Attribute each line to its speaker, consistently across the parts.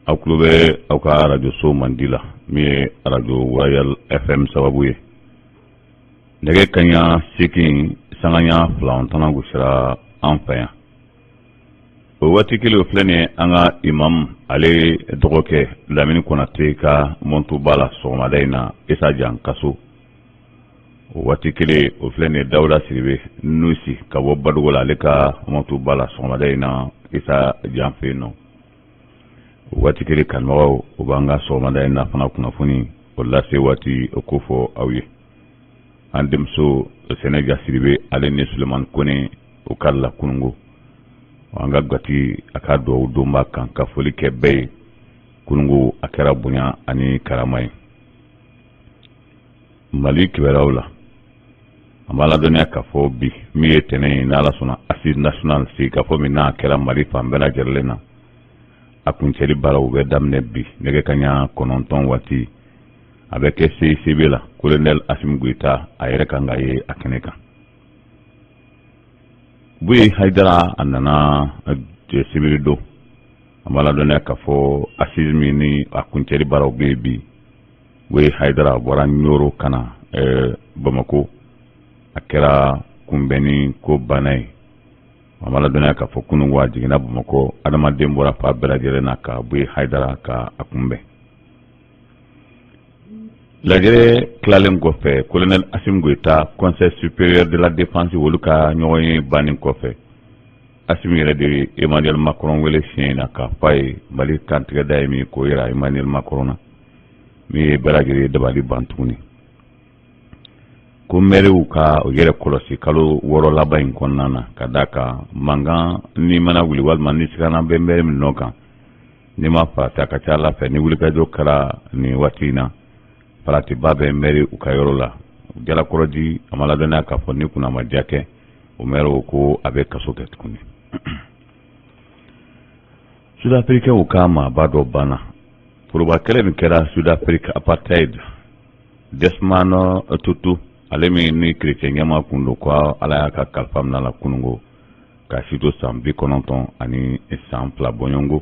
Speaker 1: Aw tulo bɛ aw ka arajoso mandi la min ye arajo Royal FM sababu ye. Nɛgɛ kaɲa 8 sanga ɲa 2 tana gosira an fɛ yan. O waati kelen o filɛ nin ye, an ka imam ale dɔgɔkɛ Lamini Konate ka mɔntu b'a la sɔgɔmada in na Isa Jan kaso. O waati kelen o filɛ nin ye, Dawuda Siribe Nusi ka bɔ Badugu la, ale ka mɔntu b'a la sɔgɔmada in na Isa Jan fɛ yen nɔ. O waati kelen kanubagaw, o b'an ka sɔgɔmada in na fana kunnafoni o lase waati o ko fɔ aw ye. An denmuso Sɛnɛja Siribe, ale ni Sulemani Kone, o ka la kunungo an ka gati a ka dugawu donba kan ka foli kɛ bɛɛ ye. Kunungo a kɛra bonya ani karama ye. Mali kibaruyaw la, an b'a ladɔnniya k'a fɔ bi min ye tɛnɛn ye, n'Ala sɔnna, assise nationale sigikafɔ min n'a kɛra Mali fan bɛɛ lajɛlen na, a kuncɛli baaraw bɛ daminɛ bi nɛgɛ kaɲa 9 waati. A bɛ kɛ CICB la. Colonel Assimi Goïta a yɛrɛ kan ka ye a kɛnɛ kan. Buye Hayidara a nana sibiri don. An b'a ladɔnniya k'a fɔ assise min ni a kuncɛli baaraw bɛ yen bi, Buye Hayidara a bɔra Ɲoro ka na Bamakɔ, a kɛra kunbɛnni ko banna ye. An b'a ladɔnniya k'a fɔ kunun a jiginna Bamakɔ, adamaden bɔra fan bɛɛ lajɛlen na ka Buye Hayidara ka a kunbɛn. Lajɛrɛ tilalen kɔfɛ, colonel Assimi Goïta, Conseil supérieur de la défense olu ka ɲɔgɔn ye bannen kɔfɛ, Assimi yɛrɛ de ye Emmanuel Macron wele siɲɛ in na k'a fɔ a ye Mali kantigɛda ye min k'o yira Emmanuel Macron na, min ye bɛɛ lajɛlen dabali ban tuguni ko mɛriw ka o yɛrɛ kɔlɔsi kalo 6 laban in kɔnɔna na, ka d'a kan mankan ni mana wuli walima ni sigana bɛ mɛri min nɔ kan, n'i ma farati, a ka ca Ala fɛ ni wulikajɔ kɛra nin waati in na, faratiba bɛ mɛri u ka yɔrɔ la. Jalakɔrɔji, a ma ladɔnniya k'a fɔ ni kunnamadiya kɛ, o mɛriw ko a bɛ kaso kɛ tuguni. Sud-Africainw ka maaba dɔ banna. Foroba kɛlɛ min kɛra Sud-Afrique, apartheid, Desmond Tutu, ale min ni chrétien ɲɛmaa kun don, ko Ala y'a ka kalifa minɛ a la kunungo ka si to san 92 bɔɲɔgɔnko.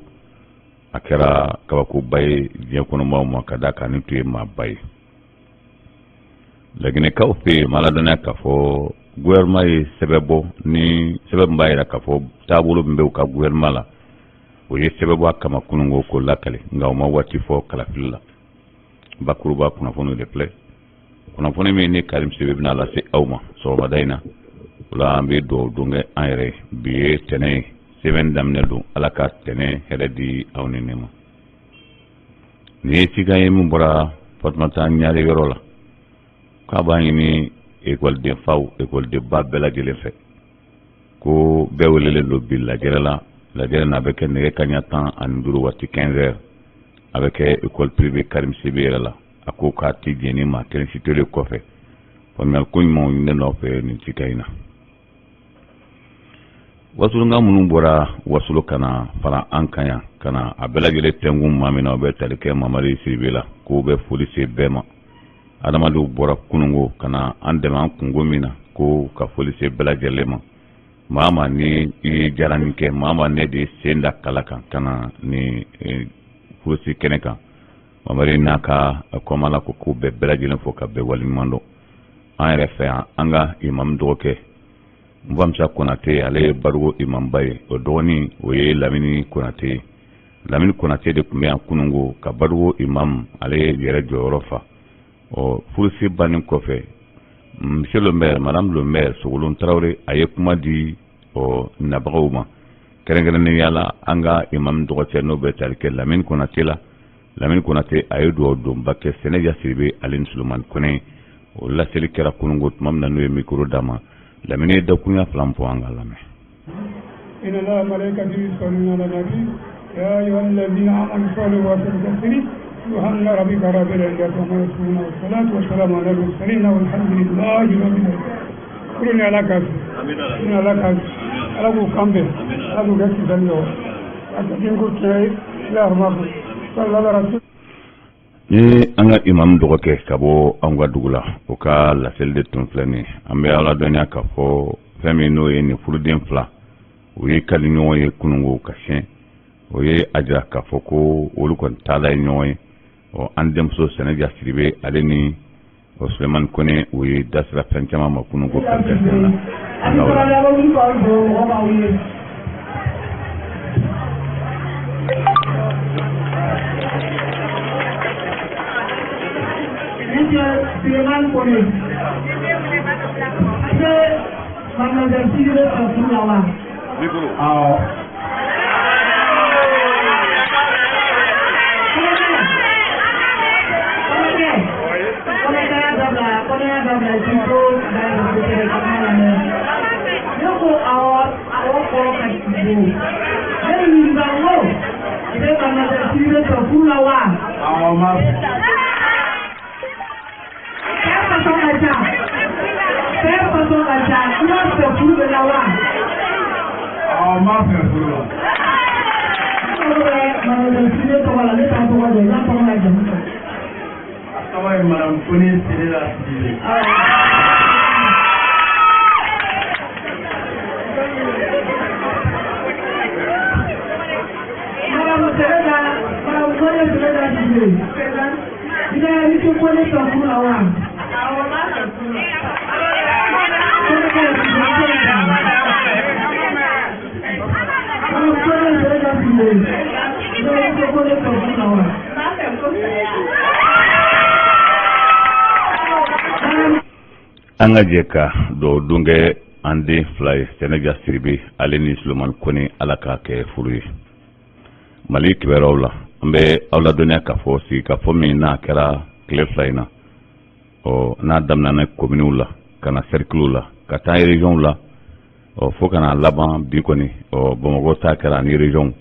Speaker 1: A kɛra kabakoba ye diɲɛ kɔnɔmaw ma, ka d'a kan ni tun ye maaba ye. Laginɛkaw fɛ yen, ma ladɔnniya k'a fɔ gouvernement ye sɛbɛn bɔ ni sɛbɛn min b'a jira k'a fɔ taabolo min bɛ u ka gouvernement la, o ye sɛbɛn bɔ a kama kunungo k'o lakale, nka u ma waati fɔ kalafili la. Bakuruba kunnafoniw de filɛ, kunnafoni min ni Karim Sidibe bɛna lase aw ma sɔgɔmada in na. O la an bɛ dugawu don kɛ an yɛrɛ ye. Bi ye tɛnɛn ye, semaine daminɛ don. Ala ka tɛnɛn hɛrɛ di aw ni ne ma. Nin ye cikan ye min bɔra Fatumata Ɲare yɔrɔ la, k'a b'a ɲini ekɔliden faw, ekɔliden ba bɛɛ lajɛlen fɛ ko bɛɛ welelen don bi lajɛrɛ la. Lajɛrɛ na a bɛ kɛ nɛgɛ kaɲa 15 waati, 15 heures. A bɛ kɛ école privée Karim Sidibe yɛrɛ la. A ko k'a ti jɛn ni maa kelen si tolen kɔfɛ. Faamuyali ko ɲumanw ɲininen nɔfɛ nin cikan in na. Wasolonka minnu bɔra Wasolo ka na fara an kan yan ka na a bɛɛ lajɛlen tɛnkun maa min na, o bɛ tali kɛ Mamadi Sidibe la, k'o bɛ foli se bɛɛ ma. Adamadenw bɔra kunungo ka na an dɛmɛ an kunko min na, ko ka foli se bɛɛ lajɛlen ma. Maa ma ni i ye jarani kɛ, maa ma ne de sen da kala kan ka na ni furusi kɛnɛ kan, Mamadi n'a ka kɔmala ko k'u bɛɛ bɛɛ lajɛlen fo ka bɛɛ waleɲuman dɔn. An yɛrɛ fɛ yan, an ka imam dɔgɔkɛ Nfamisa Konate, ale ye Badugu imamba ye, o dɔgɔnin o ye Lamini Konate ye. Lamini Konate de tun bɛ yan kunungo ka Badugu imam ale yɛrɛ jɔyɔrɔ fa. Ɔ furusi bannen kɔfɛ, monsieur le maire, madame le maire Sogolon Tarawele, a ye kuma di ɔ nabagaw ma, kɛrɛnkɛrɛnnenya la an ka imam dɔgɔcɛ n'o bɛ tali kɛ Lamini Konate la. Lamini Konate a ye dugawu donba kɛ Sɛnɛja Sidibe ale ni Sulemani Kɔnɛ. O laseli kɛra kunungo tuma min na n'o ye micro d'a ma. Lamini ye dakunya 2 fɔ, an ka lamɛn.
Speaker 2: إن الله ملائكته يصلون على النبي يا أيها الذين آمنوا صلوا وسلموا تسليما سبحان ربك رب العزة عما يصفون والصلاة والسلام على المرسلين والحمد لله رب العالمين. Kulu ni Ala ka ni Ala ka Ala k'u kan bɛn, Ala k'u kɛ kisali ye a ka ko tiɲɛ ye ala sallallahu rasul.
Speaker 1: Ni an ka imam dɔgɔkɛ ka bɔ an ka dugu la, o ka laseli de tun filɛ nin ye. An bɛ ala dɔnniya k'a fɔ fɛn min n'o ye nin furuden fila, o ye kali ɲɔgɔn ye kunungo ka siɲɛ. O ye a jira k'a fɔ ko olu kɔni taala ye ɲɔgɔn ye. Ɔ, an denmuso Sɛnɛja Sidibe, ale ni ɔ Sulemani Kone, o ye da sera fɛn caman ma kunun ko kɛrɛnkɛrɛnnenya la. An ka o la.
Speaker 2: Monsieur Suleiman Kone, est-ce mademoiselle Sidibé fɛ furu la wa?
Speaker 3: Awɔ.
Speaker 2: Kɔnɔkɛ, kɔnɔkɛya dabila, kɔnɔya dabila, i k'i to dayɛlɛ kosɛbɛ ka kuma lamɛn. Ne ko awɔ, awɔ kɔrɔ ka bon. Ne bɛ ɲininka n ko, i bɛ mademoiselle Sidibé fɛ furu la wa?
Speaker 3: Awɔ, n b'a fɛ.
Speaker 2: Fɛn fasɔn ka ca. Fɛn fasɔn ka ca. I b'a fɛ furu de la wa?
Speaker 3: Awɔ, n b'a fɛ furu la.
Speaker 2: Ne mago bɛ mademoiselle Sidibé tɔgɔ la, ne t'a tɔgɔ dɔn, i b'a tɔgɔ n'a jamu fɔ.
Speaker 3: A tɔgɔ ye madame Kone Serera Sidibe.
Speaker 2: Awɔ. Madame Sereda, Madame Kone Sereda Sidibe. I bɛ monsieur Kone fɛ furu la wa?
Speaker 4: Awɔ, n b'a fɛ furu la.
Speaker 2: Kone ka Sidibe tɔgɔ la. Madame Kone Sereda Sidibe. I bɛ monsieur Kone fɛ furu la wa?
Speaker 4: N b'a fɛ fo saya.
Speaker 2: Madame
Speaker 1: An ka jɛ ka dugawu don kɛ an den fila ye, Sɛnɛja Siribe ale ni Sulemani Kone, Ala k'a kɛ furu ye. Mali kibaruyaw la, an bɛ aw ladɔnniya k'a fɔ sigikafɔ min n'a kɛra tile 2 in na, ɔ n'a daminɛna kominiw la ka na sɛrikiliw la ka taa région la, ɔ fo ka na laban bi kɔni, ɔ Bamakɔ ta kɛra ani région.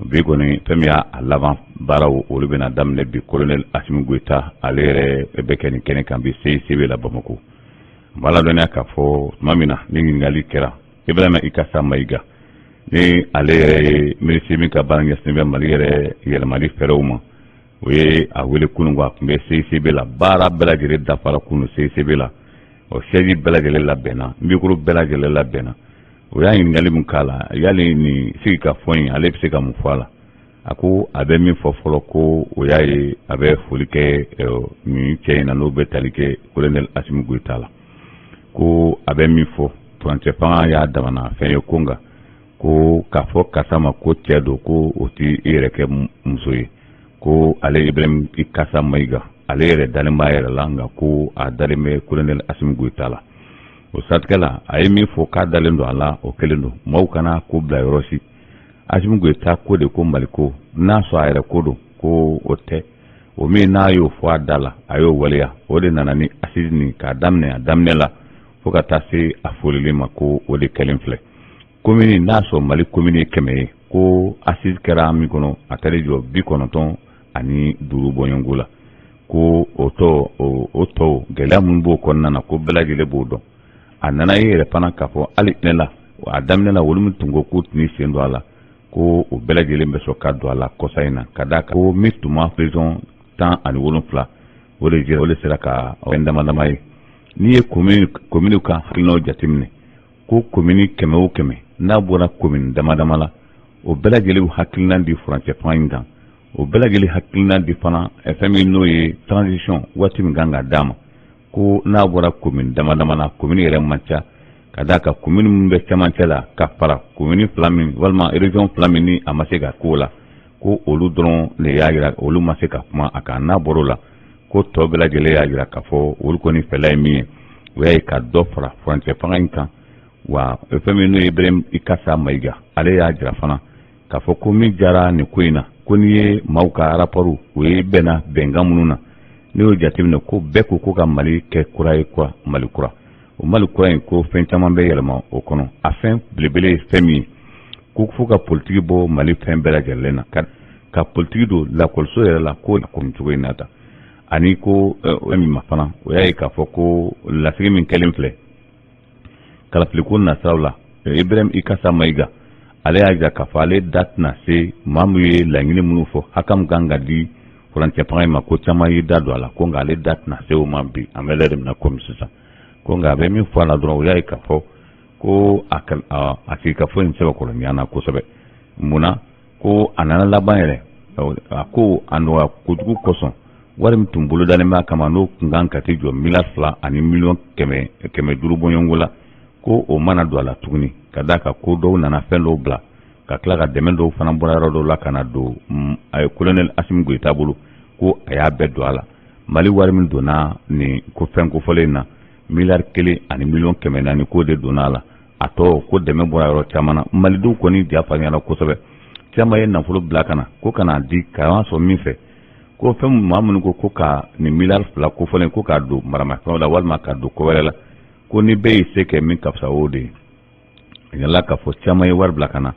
Speaker 1: Bi kɔni, fɛn min y'a laban baaraw, olu bɛna daminɛ bi. Colonel Asimi Goyita, ale yɛrɛ bɛ kɛ nin kɛnɛ kan bi CICB la Bamakɔ. N b'a ladɔnniya k'a fɔ tuma min na ni ɲininkali kɛra Ibrahima Ikasa Mayiga, ni ale yɛrɛ ye minisiri min ka baara ɲɛsinnen bɛ Mali yɛrɛ yɛlɛmali fɛɛrɛw ma, o ye a wele kunun ko a tun bɛ CICB la. Baara bɛɛ lajɛlen dafara kunun CICB la, ɔ siège bɛɛ lajɛlen labɛnna, micro bɛɛ lajɛlen labɛnna. O y'a ɲininkali min k'a la, yali nin sigikafɔ in, ale bɛ se ka mun fɔ a la? A ko a bɛ min fɔ fɔlɔ, ko o y'a ye a bɛ foli kɛ nin cɛ in na, n'o bɛ tali kɛ colonel Asimi Goyita la. Ko a bɛ min fɔ, furancɛ fanga y'a damana fɛn ye, ko nka ko k'a fɔ karisa ma ko cɛ don, ko o tɛ i yɛrɛ kɛ muso ye. Ko ale Ibrahim Ikasa Mayiga, ale yɛrɛ dalen b'a yɛrɛ la, nka ko a dalen bɛ colonel Asimi Goyita la. O siratigɛ la, a ye min fɔ k'a dalen don a la, o kelen don, maaw kana ko bila yɔrɔ si. Asimi Goyita ko de ko Mali ko n'a sɔrɔ a yɛrɛ ko don, ko o tɛ o min n'a y'o fɔ a da la, a y'o waleya. O de nana ni assise nin k'a daminɛ a daminɛ la fo ka taa se a folili ma, ko o de kɛlen filɛ. Komini n'a sɔrɔ Mali komini ye 100 ye, ko assise kɛra min kɔnɔ, a taara jɔ 95 bɔɲɔgɔnko la. Ko o tɔ o tɔw gɛlɛya minnu b'o kɔnɔna na, ko bɛɛ lajɛlen b'o dɔn. A nana ye yɛrɛ fana k'a fɔ hali ne la a daminɛ la, olu min tun ko k'u tɛn'i sen don a la, ko o bɛɛ lajɛlen bɛ sɔn ka don a la kɔsa in na, ka d'a kan ko min tun ma région 17, o de jɛra, o de sera ka fɛn dama dama ye. N'i ye kominiw ka hakilinaw jateminɛ, ko komini 100 o 100 n'a bɔra komini dama dama la, o bɛɛ lajɛlen hakilina di furancɛ fanga in kan, o bɛɛ lajɛlen hakilina di fana fɛn min n'o ye transition waati min kan ka d'a ma. Ko n'a bɔra komini dama dama na, komini yɛrɛ man ca, ka d'a kan komini min bɛ cɛmancɛ la ka fara komini 2 min walima région 2 min ni a ma se ka k'o la, ko olu dɔrɔn de y'a jira olu ma se ka kuma a kan. N'a bɔr'o la, ko tɔ bɛɛ lajɛlen y'a jira k'a fɔ olu kɔni fɛla ye min ye, o y'a ye ka dɔ fara furancɛ fanga in kan. Wa fɛn min n'o ye Ibrahim Ikasa Mayiga, ale y'a jira fana k'a fɔ ko min jara nin ko in na, ko n'i ye maaw ka rapport, o ye bɛnna bɛnkan minnu na, n'i y'o jateminɛ, ko bɛɛ ko ko ka Mali kɛ kura ye, kura Mali kura. O Mali kura in, ko fɛn caman bɛ yɛlɛma o kɔnɔ. A fɛn belebele ye fɛn min ye, ko fo ka politiki bɔ Mali fɛn bɛɛ lajɛlen na, ka politiki don lakɔliso yɛrɛ la, ko nin cogo in na ta. Ani ko min ma fana, o y'a ye k'a fɔ ko lasigi min kɛlen filɛ kalafiliko nasiraw la, Ibrahim Ikasa Mayiga, ale y'a jira k'a fɔ ale da tɛna se maa min ye laɲini minnu fɔ, hakɛ min kan ka di furancɛ fanga in ma, ko caman y'i da don a la, ko nka ale da tɛna se o ma bi, an bɛ lɛri min na komi sisan. Ko nka a bɛ min fɔ a la dɔrɔn, o y'a ye k'a fɔ ko a sigikafɔ in sɛbɛkɔrɔ ɲana kosɛbɛ. Munna? Ko a nana laban yɛrɛ, a ko a nɔgɔya kojugu kosɔn, wari min tun bolodalen b'a kama, n'o tun kan ka t'i jɔ miliyari 2 ani miliyɔn 500 bɔɲɔgɔnko la, ko o mana don a la tuguni, ka d'a kan ko dɔw nana fɛn dɔw bila ka tila ka dɛmɛ dɔw fana bɔra yɔrɔ dɔw la ka na don a ye colonel Asimi Goyita bolo, ko a y'a bɛɛ don a la. Mali wari min donna nin ko fɛn kofɔlen na, miliyari 1 ani miliyɔn 400, k'o de donna a la. A tɔ, ko dɛmɛ bɔra yɔrɔ caman na. Malidenw kɔni ja farinyara kosɛbɛ, caman ye nafolo bila ka na ko ka n'a di ka sɔrɔ min fɛ, ko fɛn maa minnu ko ko ka nin miliyari 2 kofɔlen ko k'a don maramafɛnw la walima k'a don ko wɛrɛ la, ko ni bɛɛ y'i se kɛ min ka fisa, o de ye. A yirala k'a fɔ caman ye wari bila ka na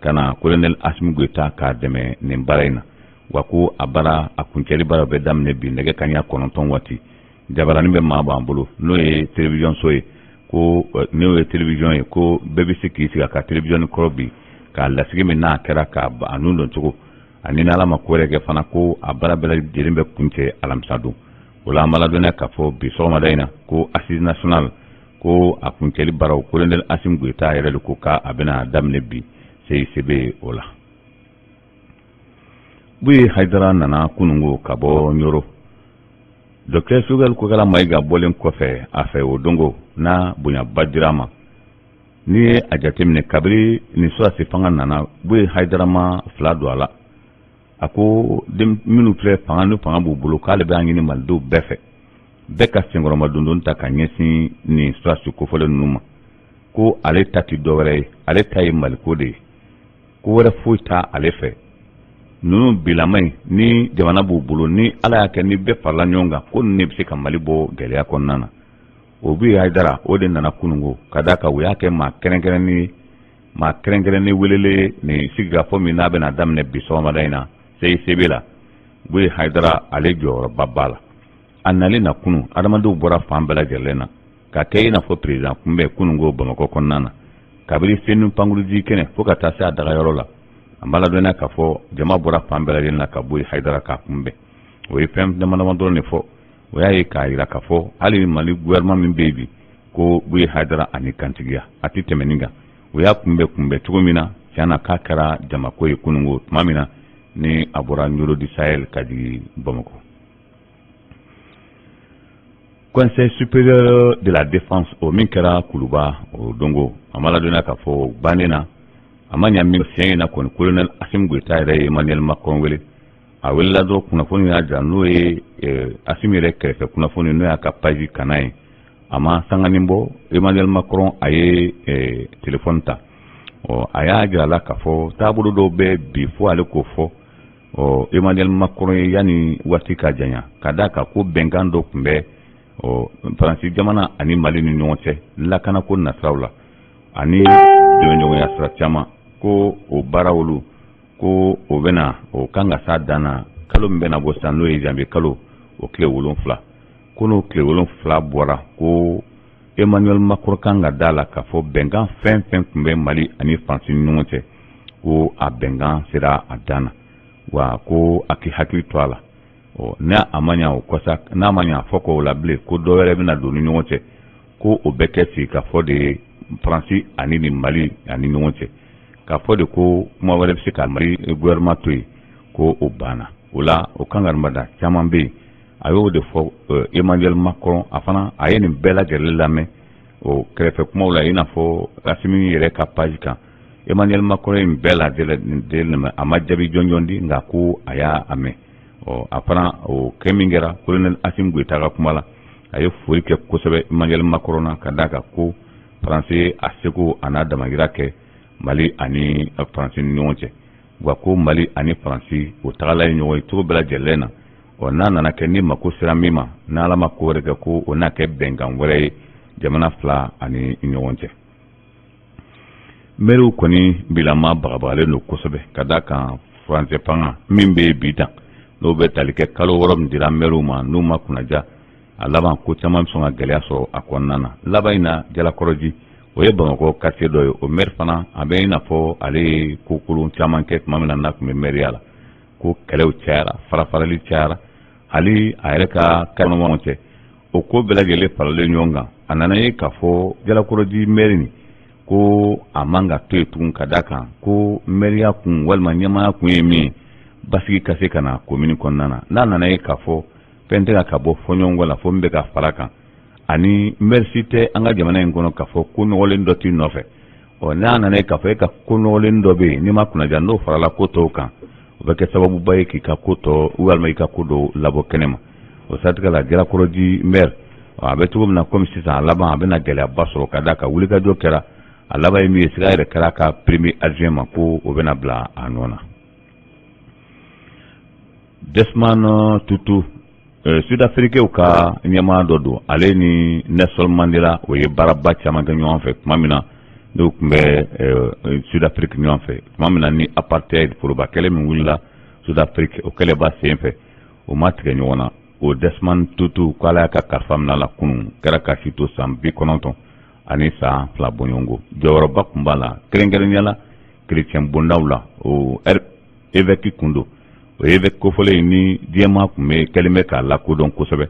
Speaker 1: ka na colonel Asimi Goyita k'a dɛmɛ nin baara in na. Wa ko a baara, a kuncɛli baara bɛ daminɛ bi nɛgɛ kanɲɛ 9 waati. Jabaranin bɛ maa b'an bolo, n'o ye télévision so ye, ko n'o ye télévision ye, ko bɛɛ bɛ se k'i sigi a ka télévision kɔrɔ bi k'a lasigi min n'a kɛra k'a a nun dɔn cogo ani n'Ala ma ko wɛrɛ kɛ fana, ko a baara bɛɛ lajɛlen bɛ kuncɛ alamisa don. O la, an b'a ladɔnniya k'a fɔ bi sɔgɔmada in na ko assise nationale, ko a kuncɛli baaraw, colonel Asimi Goyita yɛrɛ de ko k'a bɛna daminɛ bi CICB o la. Buye Hayidara nana kunungo ka bɔ Ɲoro. Docteur Sogɛl Kokala Mayiga bɔlen kɔfɛ a fɛ o dongo n'a bonyaba dira a ma, n'i ye a jateminɛ, kabiri ni sɔrɔdasi fanga nana, Buye Hayidara ma fila don a la. A ko minnu filɛ fanga ni fanga b'u bolo, k'ale b'a ɲini malidenw bɛɛ fɛ, bɛɛ ka senkɔrɔma dondon ta ka ɲɛsin nin sɔrɔdasi kofɔlen ninnu ma, ko ale ta tɛ dɔwɛrɛ ye, ale ta ye maliko de ye, ko wɛrɛ foyi t'a ale fɛ. Ninnu bilama in ni jamana b'u bolo, ni Ala y'a kɛ ni bɛɛ farala ɲɔgɔn kan, ko ninnu de bɛ se ka Mali bɔ gɛlɛya kɔnɔna na. O Buye Hayidara, o de nana kunungo, ka d'a kan u y'a kɛ maa kɛrɛnkɛrɛnnen ye, maa kɛrɛnkɛrɛnnen welelen nin sigikafɔ min n'a bɛna daminɛ bi sɔgɔmada in na CICB la. Buye Hayidara, ale jɔyɔrɔba b'a la. A nalen na kunun, adamadenw bɔra fan bɛɛ lajɛlen na ka kɛ i n'a fɔ président kunbɛn kunungo Bamakɔ kɔnɔna na, kabiri Senu pankurunjigi kɛnɛ fo ka taa se a dagayɔrɔ la. An b'a ladɔnniya k'a fɔ jama bɔra fan bɛɛ lajɛlen na ka Buye Hayidara k'a kunbɛn. O ye fɛn dama dama dɔrɔn de fɔ. O y'a ye k'a jira k'a fɔ hali Mali gouvernement min bɛ yen bi, ko Buye Hayidara ani kantigiya a tɛ tɛmɛ nin kan. O y'a kunbɛn kunbɛn cogo min na, tiɲɛ na, k'a kɛra jamako ye kunungo tuma min na ni a bɔra Ɲoro du Sahel ka jigin Bamakɔ. Conseil supérieur de la défense, o min kɛra Kuluba o dongo, a ma ladɔnniya k'a fɔ bannen na, a ma ɲa min siɲɛ in na kɔni, colonel Asimi Goyita yɛrɛ ye Emmanuel Macron wele. A welela dɔrɔn, kunnafoni y'a jira, n'o ye Asimi yɛrɛ kɛrɛfɛ kunnafoni, n'o y'a ka page kana ye. A ma sanganin bɔ, Emmanuel Macron a ye téléphone ta. Ɔ, a y'a jira la k'a fɔ taabolo dɔw bɛ bi fo ale k'o fɔ ɔ Emmanuel Macron ye yanni waati ka janya, ka d'a kan ko bɛnkan dɔ tun bɛ ɔ Faransi jamana ani Mali ni ɲɔgɔn cɛ lakanako nasiraw la ani dɛmɛɲɔgɔnya sira caman, ko o baara olu, ko o bɛna o kan ka s'a dan na kalo min bɛna bɔ sisan, n'o ye janvier kalo o tile 7, ko n'o tile 7 bɔra, ko Emmanuel Macron kan ka da la k'a fɔ bɛnkan fɛn fɛn tun bɛ Mali ani Faransi ni ɲɔgɔn cɛ, ko a bɛnkan sera a dan na, wa ko a k'i hakili to a la. Ɔ, n'a a ma ɲa o kɔsa, n'a ma ɲa fɔ k'o la bilen, ko dɔ wɛrɛ bɛna don ni ɲɔgɔn cɛ, ko o bɛ kɛ sigikafɔ de ye Faransi ani ni Mali ani ɲɔgɔn cɛ, k'a fɔ de ko kuma wɛrɛ bɛ se ka Mali gouvernement to yen, ko o banna. O la, o kangarimada caman bɛ yen, a y'o de fɔ Emmanuel Macron. A fana a ye nin bɛɛ lajɛlen lamɛn o kɛrɛfɛ kumaw la, i n'a fɔ Asimi yɛrɛ ka page kan. Emmanuel Macron ye nin bɛɛ lajɛlen lamɛn, a ma jaabi jɔnjɔn di, nka ko a y'a mɛn. Ɔ, a fana o kɛ min kɛra, colonel Asimi Goyita ka kuma la, a ye foli kɛ kosɛbɛ Emmanuel Macron na, ka d'a kan ko Faransi a seko a n'a damayira kɛ Mali ani Faransi ni ɲɔgɔn cɛ, wa ko Mali ani Faransi o tagala ye ɲɔgɔn ye cogo bɛɛ lajɛlen na. Ɔ, n'a nana kɛ ni mako sera min ma, n'Ala ma ko wɛrɛ kɛ, ko o n'a kɛ bɛnkan wɛrɛ ye jamana fila ani ɲɔgɔn cɛ. Mɛriw kɔni bilama bagabagalen don kosɛbɛ, ka d'a kan furancɛ fanga min bɛ bi dan, n'o bɛ tali kɛ kalo 6 min dira mɛriw ma, n'u ma kunnaja a laban, ko caman bɛ sɔn ka gɛlɛya sɔrɔ a kɔnɔna na. Laban in na, Jalakɔrɔji, o ye Bamakɔ quartier dɔ ye, o maire fana, a bɛ i n'a fɔ ale ye ko kolon caman kɛ tuma min na n'a tun bɛ maire la, ko kɛlɛw cayara, farafarali cayara, hali a yɛrɛ ka kɔnɔmaw cɛ. O ko bɛɛ lajɛlen faralen ɲɔgɔn kan, a nana ye k'a fɔ Jalakɔrɔji maire nin Ko a man ka to yen tugun, ka d'a kan ko mɛriya kun walima ɲɛmaaya kun ye min ye, basigi ka se ka na komini kɔnɔna na. N'a nana ye k'a fɔ fɛn tɛ ka bɔ fɔɲɔgɔnkɔ la, fo min bɛ ka fara kan, ani mɛri si tɛ an ka jamana in kɔnɔ k'a fɔ ko nɔgɔlen dɔ t'i nɔfɛ. Ɔ, n'a nana ye k'a fɔ e ka ko nɔgɔlen dɔ bɛ yen, n'i ma kunnaja, n'o farala ko tɔw kan, o bɛ kɛ sababuba ye k'i ka ko tɔ walima i ka ko dɔw labɔ kɛnɛ ma. O siratigɛ la, Jalakɔrɔji mɛri, a bɛ cogo min na komi sisan, a laban a bɛna gɛlɛyaba sɔrɔ, ka d'a kan wulikajɔ kɛra, a laban ye min ye, siga yɛrɛ kɛra a ka premier adjoint ma ko o bɛna bila a nɔ na. Desmond Tutu, Sud-Africaw ka ɲɛmaa dɔ don. Ale ni Nelson Mandela, o ye baaraba caman kɛ ɲɔgɔn fɛ tuma min na n'u tun bɛ Sud-Afrique ɲɔgɔn fɛ, tuma min na ni apartheid foroba kɛlɛ min wulila Sud-Afrique, o kɛlɛba sen fɛ, o ma tigɛ ɲɔgɔn na. O Desmond Tutu, ko Ala y'a ka kalifa minɛ a la kunun, kɛra ka si to san 92 bɔɲɔgɔnko. Jɔyɔrɔba tun b'a la, kɛrɛnkɛrɛnnenya la kerecɛn bondaw la, o évêque kun don. O évêque kofɔlen ni diɲɛmaa tun bɛ kɛlen bɛ k'a lakodɔn kosɛbɛ.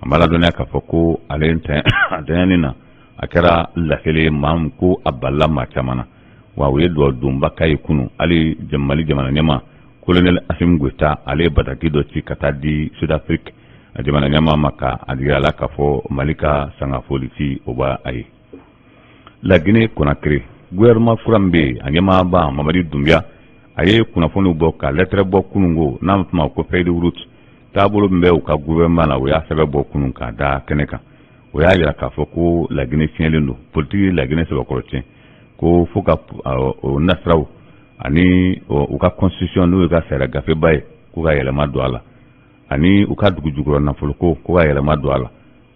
Speaker 1: An b'a ladɔnniya k'a fɔ ko ale ntanyani na, a kɛra laseli ye maa min ko a balila maa caman na, wa u ye dugawu donba k'a ye kunun. Hali Mali jamana ɲɛmaa Colonel Assimi Goïta, ale ye bataki dɔ ci ka taa di Sud-Afrique a jamana ɲɛmaa ma, ka a jira a la k'a fɔ Mali ka sangafoli ci o b'a a ye. Laginɛ Conakry, gouvernement kura min bɛ yen, a ɲɛmaaba Mamadi Doumbouya, a ye kunnafoniw bɔ ka lɛtɛrɛ bɔ kununko, n'a bɛ f'o ma ko feuille de route, taabolo min bɛ u ka gouvernement la. O y'a sɛbɛn bɔ kunun k'a da kɛnɛ kan. O y'a jira k'a fɔ ko Laginɛ tiɲɛlen don, politiki Laginɛ sɛbɛkɔrɔ tiɲɛ, ko fo ka o nasiraw ani u ka constitution, n'o ye ka sariya gafeba ye, k'u ka yɛlɛma don a la, ani u ka dugu jukɔrɔ nafoloko, k'u ka yɛlɛma don a la.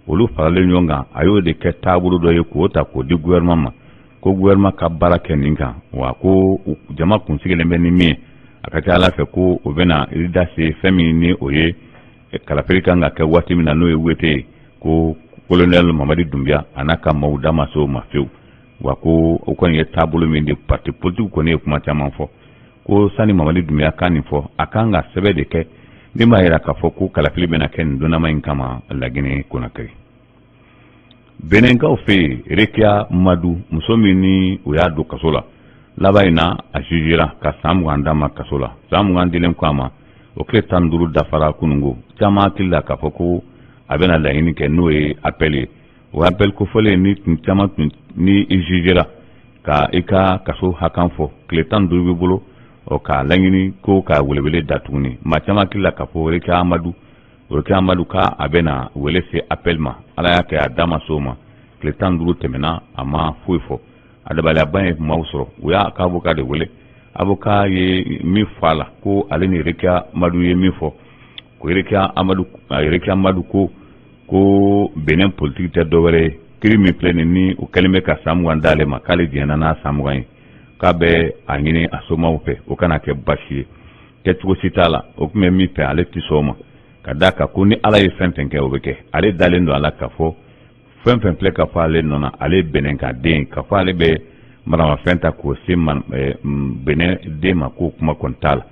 Speaker 1: Olu faralen ɲɔgɔn kan, a y'o de kɛ taabolo dɔ ye k'o ta k'o di gouvernement ma, ko gouvernement ka baara kɛ nin kan. Wa ko jama kun sigilen bɛ ni min ye, a ka ca Ala fɛ ko o bɛna i da se fɛn min ni o ye kalafili kan ka kɛ waati min na, n'o ye wete ye, ko colonel Mamadi Doumbouya a n'a ka maaw da ma se o ma fewu. Wa ko o kɔni ye taabolo min di, parti politique kɔni ye kuma caman fɔ ko sani Mamadi Doumbouya ka nin fɔ, a kan ka sɛbɛn de kɛ min b'a jira k'a fɔ ko kalafili bɛna kɛ nin donnama in kama Laginɛ Conakry. Benɛnkaw fɛ yen, Rekia Madu, muso min ni o y'a don kaso la, laban in na a jugera ka san 20 d'a ma kaso la. San 20 dilen ko a ma, o tile 15 dafara kununko. Caman hakili la k'a fɔ ko a bɛna laɲini kɛ, n'o ye appel ye. O appel kofɔlen ni tun caman tun ni i jugera ka i ka kaso hakan fɔ, tile 15 b'i bolo ɔ k'a laɲini ko ka welewele da tuguni. Maa caman hakili la k'a fɔ Rekia Amadu k'a a bɛna wele se appel ma. Ala y'a kɛ a da ma se o ma. Tile 15 tɛmɛna, a ma foyi fɔ. A dabaliyaba ye maaw sɔrɔ. U y'a ka avocat de wele. Avocat ye min fɔ a la, ko ale ni Rekia Amadu ye min fɔ, ko Rekia Amadu ko Benin politique tɛ dɔwɛrɛ ye, kiri min filɛ nin ni o kɛlen bɛ ka san 20 d'ale ma, k'ale jɛnna n'a san 20 ye, k'a bɛ a ɲini a somaw fɛ o kana kɛ basi ye, kɛcogo si t'a la. O tun bɛ min fɛ, ale tɛ sɔn o ma, ka d'a kan ko ni Ala ye fɛn fɛn kɛ, o bɛ kɛ. Ale dalen don a la k'a fɔ fɛn fɛn filɛ ka fɔ ale nɔ na, ale Benin ka den, k'a fɔ ale bɛ maramafɛn ta k'o se Benin den ma, k'o kuma kɔni t'a la.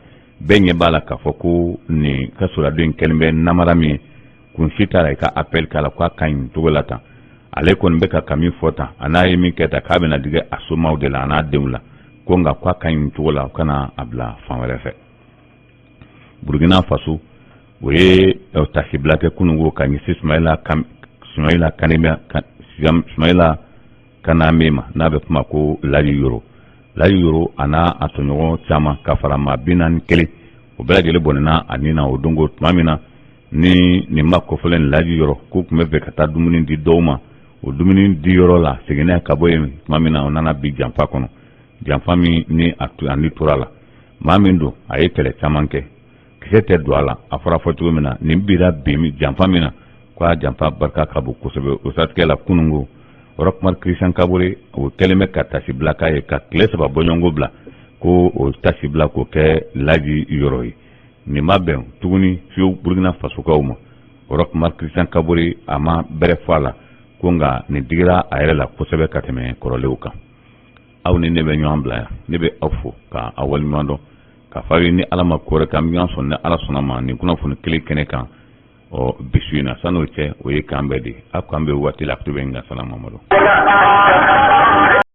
Speaker 1: Bɛɛ ɲɛ b'a la k'a fɔ ko nin kasoladen kɛlen bɛ namara min ye, kun si t'a la i ka appel k'a la, k'a ka ɲi cogo la tan. Ale kɔni bɛ ka min fɔ tan, a n'a ye min kɛ tan, k'a bɛna digi a somaw de la, a n'a denw la, ko nka k'a ka ɲi cogo la, o kana a bila fan wɛrɛ fɛ. Burukina Faso, o ye tasibila kɛ kununko ka ɲɛsin Sumayila Kaname ma, n'a bɛ kuma ko Laji Yoro. Laji Yoro a n'a a tɔɲɔgɔn caman ka fara maa 41, o bɛɛ lajɛlen bɔnɛna a ni na o dongo, tuma min na ni nin ma kofɔlen Laji Yoro k'u tun bɛ fɛ ka taa dumuni di dɔw ma o dumuni di yɔrɔ la, seginna ka bɔ yen tuma min na, o nana bi janfa kɔnɔ, janfa min ni a ni tora la. Maa min don, a ye kɛlɛ caman kɛ, kisɛ tɛ don a la. A fɔra fɔ cogo min na, nin bira bin janfa min na, ko a janfa barika ka bon kosɛbɛ. O siratigɛ la, kununko, Roch Marc Christian Kabore, o kɛlen bɛ ka tasibila k'a ye ka tile 3 bɔɲɔgɔnko bila, ko o tasibila k'o kɛ Laji Yoro ye. Nin ma bɛn tuguni fiyewu Burukina Fasokaw ma. Roch Marc Christian Kabore, a ma bɛrɛ fɔ a la, ko nka nin digira a yɛrɛ la kosɛbɛ ka tɛmɛ kɔrɔlenw kan. Aw ni ne bɛ ɲɔgɔn bila yan. Ne bɛ aw fo ka aw waleɲuman dɔn, k'a fɔ aw ye ni Ala ma ko wɛrɛ kɛ, an bɛ ɲɔgɔn sɔrɔ ni Ala sɔnna ma nin kunnafoni kelen kɛnɛ kan ɔ bi su in na. San'o cɛ, o ye k'an bɛɛ de, aw k'an bɛ waati la. A bɛ n ka salamamadu.